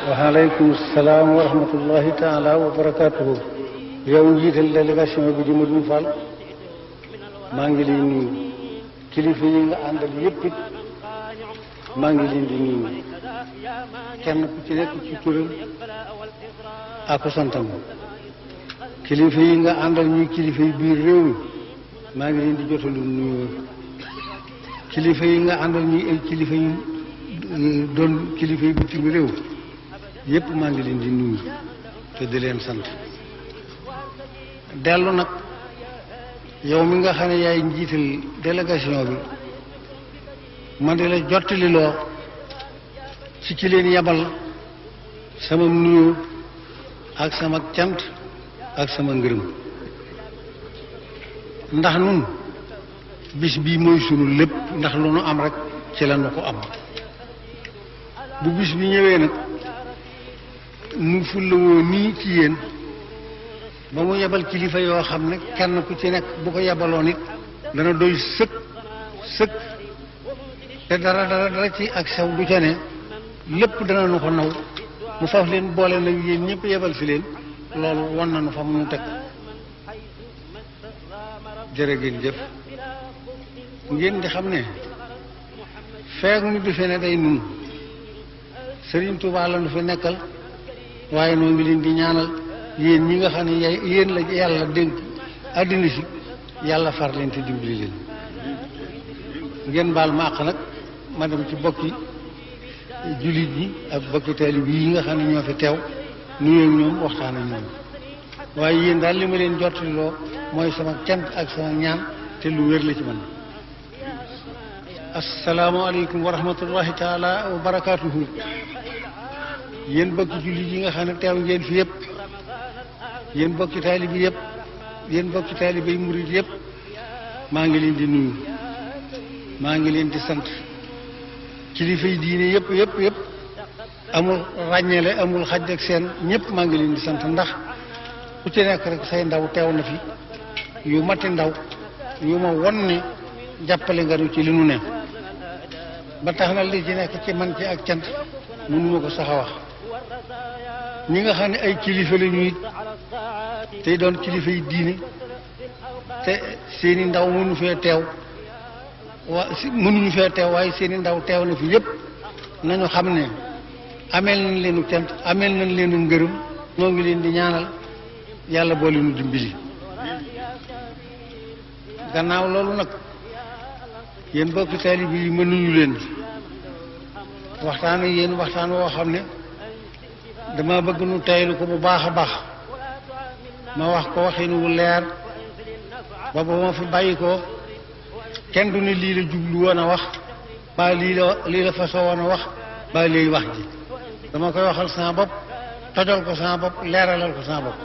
waaleykum salaam wa rahmatullahi taala wa barakaatuhu. yow njiital délégation bi di Modou Fall maa ngi lay nuyu kilifa yi nga àndal yëpp it maa ngi leen di nuyu kenn ku ci nekk ci turam ak santam. kilifa yi nga àndal ñuy kilifa yi biir réew mi maa ngi leen di jotalu nuyu. kilifa yi nga àndal ñuy ay kilifa yu doon kilifa yi bitim réew yëpp maa ngi leen di nuyu te di leen sant. dellu nag yow mi nga xam ne yaay njiital délégation bi man di la jottali loo ci ki leen yabal sama nuyu ak sama cant ak sama ngërëm. ndax nun bis bii mooy sunu lépp, ndax lu nu am rek ci la nu ko am. bu bis bi ñëwee nag mu fullawoo nii ci yéen ba mu yebal kilifa yoo xam ne kenn ku ci nekk bu ko yebaloon it dana doy sëkk sëkk te dara ci ak sew du ca ne lépp dana nu ko naw mu faf leen boole nag yéen ñëpp yebal fi leen loolu won na nu fa mu nu teg. jërë ngeen jëf. ngeen di xam ne feeg nu di fe ne day nun Sëriñ Tuubaa la nu fi nekkal, waaye noo ngi leen di ñaanal yéen ñi nga xam ne yéen la yàlla dénk àddina si yàlla far leen te dimbali leen. ngeen baal ma àq nag ma dem ci bokki jullit yi ak bokki taalib yi nga xam ne ñoo fi teew nuyoo ak ñoom waxtaan ak ñoom, waaye yéen daal li ma leen jottiloo mooy sama cant ak sama ñaan te lu wér la ci man. asalaamaaleykum wa rahmatullahi taala wa barakaatuhu. yéen bokki jullit yi nga xam ne teew ngeen fi yëpp, yéen bokki taalib yi yëpp, yéen bokki taalib yi murid yëpp maa ngi leen di nuyu, maa ngi leen di sant. kilifa yi diine yëpp yëpp yëpp amul ràññeele amul xaj ak seen, ñëpp maa ngi leen di sant. ndax ku ci nekk rek say ndaw teew na fi yu mati ndaw yu ma won ne jàppale nga nu ci li nu ne, ba tax na li ci nekk ci man ci ak cant mënuma ko sax a wax. ñi nga xam ne ay kilifa la ñuy tey doon kilifa yi diine te seeni ndaw mënuñu fee teew waaye seeni ndaw teew na fi yëpp nañu xam ne ameel nañ leenu cant, ameel nañ leenu ngërëm. ñoo ngi leen di ñaanal yàlla boole nu dimbali. gannaaw loolu nag yéen bokki taalib yi mënuñu leen waxtaan ak yéen waxtaan woo xam ne dama bëgg nu taylu ko bu baax a baax, ma wax ko waxin wu leer ba ba ma fi bàyyi ko kenn du ne lii la jublu woon a wax ba lii la fasoo woon a wax ba léegi wax ji dama koy waxal sama bopp, tojal ko sama bopp, leeralal ko sama bopp.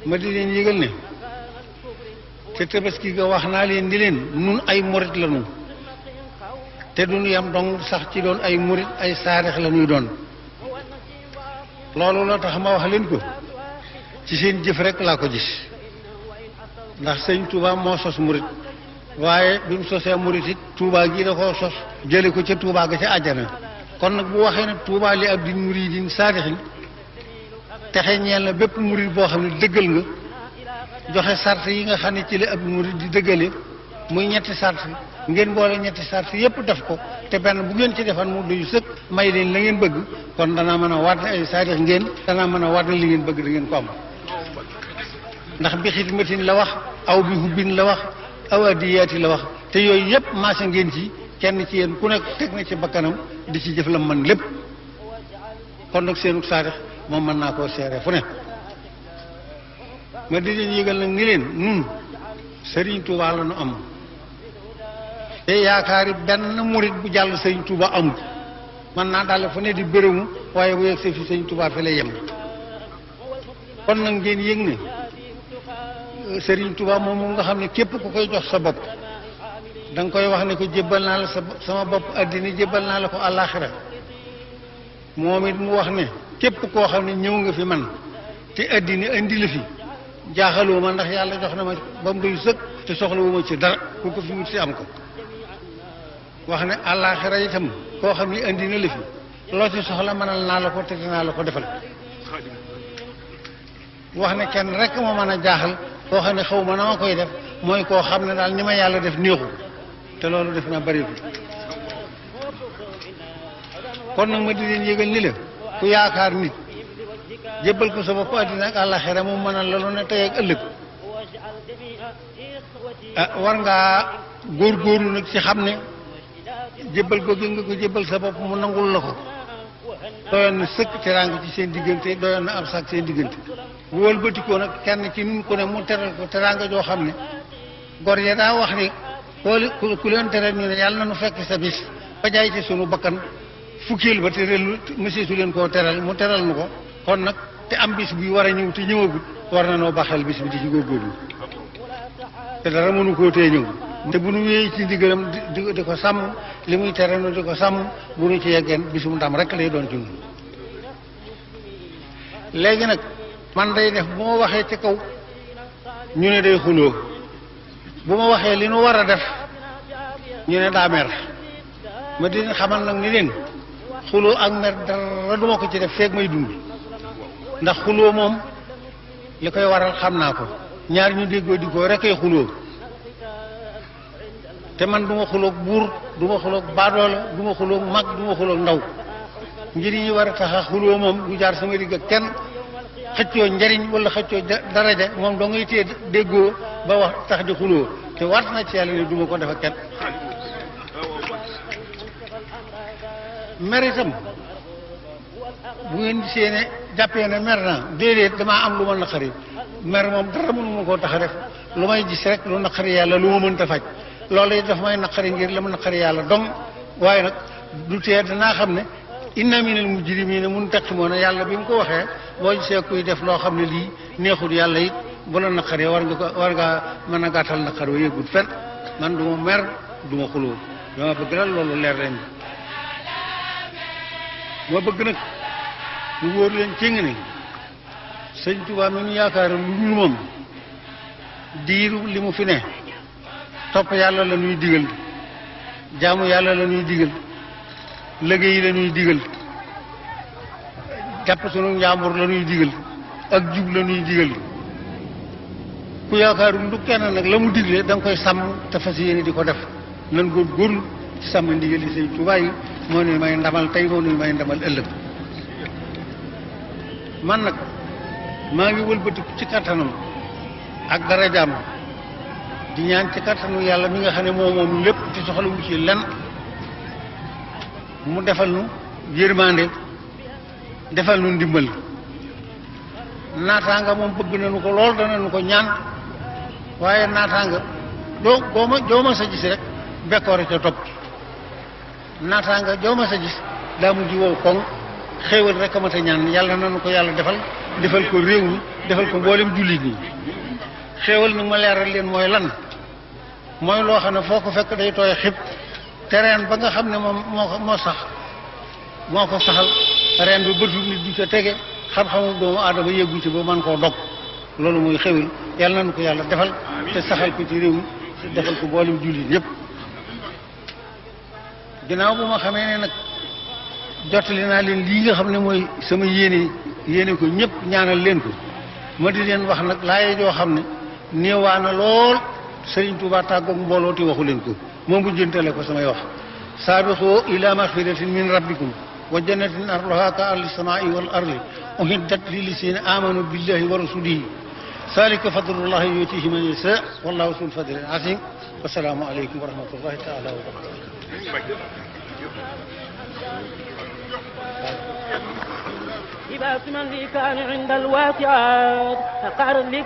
ma di leen yëgal ne te tabaski ga wax naa leen di leen nun ay murit la nun te duñu yam dong sax ci doon ay murit, ay saarix la ñuy doon. loolu la tax ma wax leen ko ci seen jëf rek laa ko gis, ndax sëñ Touba moo sos murit, waaye bi mu sosee murit it Touba gi da koo sos jële ko ca Touba ga ca àjjana. kon nag bu waxee ne Touba li ab din muridin saadixin texe ñeel na bépp murit boo xam ne dëggal nga joxe sart yi nga xam ne ci la ab murit di dëggale, muy ñetti sart. ngeen boole ñetti sart yépp def ko te benn bu ngeen ci defan mu doyu sëkk may leen la ngeen bëgg, kon danaa mën a waat ne ay saadix ngeen, danaa mën a waat ne li ngeen bëgg da ngeen ko am. ndax bi xidmatin la wax, aw bi hubbin la wax, aw addiyaati la wax, te yooyu yépp maase ngeen ci. kenn ci yéen ku nekk teg na ci bakkanam di ci jëf la man lépp. kon nag seenu saadix moom mën naa koo seere fu ne. ma di leen yëgal nag ni leen nun Sëriñ Tuubaa la nu am te yaakaari benn murit bu jàll Sëriñ Tuubaa amul. man naa daal fu ne di bërëmu waaye bu yegg see fi Sëriñ Tuubaa fi lay yem. kon nag ngeen yëg ne Sëriñ Tuubaa moom nga xam ne képp ku koy jox sa bopp da nga koy wax ne ko jébbal naa la sama bopp addina, jébbal naa la ko àllaaxira. moom it mu wax ne képp koo xam ne ñëw nga fi man te addina indi la fi jaaxaloo ma, ndax yàlla jox na ma ba mu doy sëkk te soxlawu ma ci dara, ku ko fi wut si am ko. wax ne àllaaxira itam koo xam ne andi na la fi loo ci soxla mënal naa la ko te dinaa la ko defal wax ne kenn rek moo mën a jaaxal koo xam ne xaw ma na ma koy def mooy koo xam ne daal ni ma yàlla def néexu te loolu def naa bëriwul kon nag ma di leen yëgal ni la ku yaakaar nit jébbal ko sa bopp àddina ak àllaxira mu mënal la lu ne tey ak ëllëg war ngaa góorgóorlu nag ci xam ne jébbal ko gi nga ko jébbal sa bopp mu nangul la ko doyoon na sëkk teraanga ci seen diggante doyoon na ab sax seen diggante bu wëlbatikoo nag kenn ci nun ko ne mu teral ko teraanga joo xam ne gor ya daa wax ni ku leen teral ñu ne yàlla na nu fekk sa bis ba jaay ci sunu bakkan fukkeel ba te relu monsieur su leen koo teral mu teral nu ko kon nag te am bis bi war a ñëw te ñëwagut war na noo baxal bis bi di ci góorgóorlu te dara mënu koo tee ñëw te bu nu wéyee ci ndigalam di ko sàmm li muy tere nu di ko sàmm bu nu ci yeggeen bisum ndam rek lay doon ci ñun léegi nag man day def bu ma waxee ci kaw ñu ne day xuloo bu ma waxee li nu war a def ñu ne daa mer ma di leen xamal nag ni leen xuloo ak mer dara duma ko ci def feeg may dund ndax xuloo moom li koy waral xam naa ko ñaar ñu déggoo di ko rek ay xuloo te man du ma xuloog buur du ma xuloog baadoola du ma xuloog mag du ma xuloog ndaw njëriñ yi war a tax a xuloo moom du jaar sama digg ak kenn xëccoo njariñ wala xëccoo daraja moom doo ngay téye déggoo ba wax tax di xuloo te war na ci yàlla ne du ma ko def ak kenn mer itam bu ngeen gisee ne jàppee ne mer naa déedéet damaa am lu ma naqari mer moom dara mënu ma koo tax a def lu may gis rek lu naqari yàlla lu ma mënta faj loolu it daf may naqari ngir la ma naqari yàlla dong waaye nag du tee danaa xam ne inna minal mujrimina muntaqimoon yàlla bi mu ko waxee boo gisee kuy def loo xam ne lii neexul yàlla it bu la naqaree war ngaa mën a gàttal naqar wa yëggut fen man du ma mer du ma xuloo dama bëgg nag loolu leer leen ma bëgg nag mu wóor leen ci nga ne sëñ Tuubaa mi nu yaakaar lu dul moom diiru li mu fi ne topp yàlla la ñuy digal jaamu yàlla la ñuy digal liggéey la ñuy digal jàpp sunu njàmbur la ñuy digal ak jub la ñuy digal ku yaakaaru du kenn nag la mu digle da nga koy sàmm te fas yéene di ko def nan góorgóorlu ci sàmm ndigal yi sëñ Tuubaa yi moo ne may ndamal tey moo ne may ndamal ëllëg man nag maa ngi wëlbatiku ci kattanam ak dara jàmm di ñaan ci kattanu yàlla mi nga xam ne moom lépp ci soxla wu ci lenn mu defal nu yërmande defal nu ndimbal naataanga moom bëgg nañu ko lool danañu ko ñaan waaye naataanga joo ma sa gis rek bekkoore ca topp naataanga joo ma sa gis daa mujj wow koŋ xéewal rek a mat a ñaan yàlla nañu ko yàlla defal ko réew mi defal ko mboolem jullit ñi xéewal nag ma leeral leen mooy lan mooy loo xam ne foo ko fekk day tooy xib te reen ba nga xam ne moom moo sax moo ko saxal reen ba bëtu nit du ca tege xam-xamu doomu aadama yeggu ci ba man koo dog loolu mooy xéwal yàlla nañu ko yàlla defal te saxal ko ci réew mi te defal ko mboolem jullit yépp ginnaaw bu ma xamee ne nag jottali naa leen lii nga xam ne mooy sama yéene ko ñëpp ñaanal leen ko ma di leen wax nag laaye joo xam ne néewaana lool Sëriñ Tuubaa tàggoog mbooloo te waxu leen ko moom bu jëntale ko samay wax saabiqu ila magfiratin min rabbikum wa jannatin arduha ka ardi samai wal ardi uhiddat lillazina amanu billahi wa rasulihi zalika fadlullahi yutihi man yasha wallahu zul fadlil azim wasalaamu aleykum wa rahmatullahi taala wa barakatuh إذا من لي كان عند الواسعات أقعر لك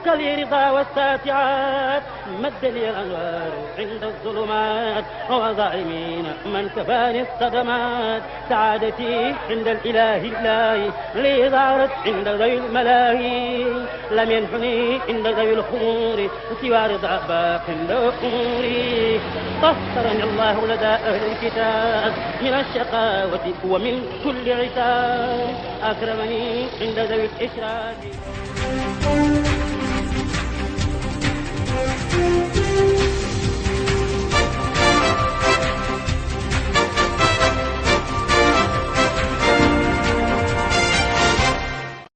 كالرضا والساتعات مد لي الأنوار عند الظلمات وظالمين من كفاني الصدمات سعادتي عند الإله الله لي ظهرت عند ذوي الملاهي لم ينحني عند ذوي الخمور سوى رضا باق عند أموري طهرني الله لدى أهل الكتاب من الشقاوة ومن كل عتاب أكرمني عند ذوي الإشراك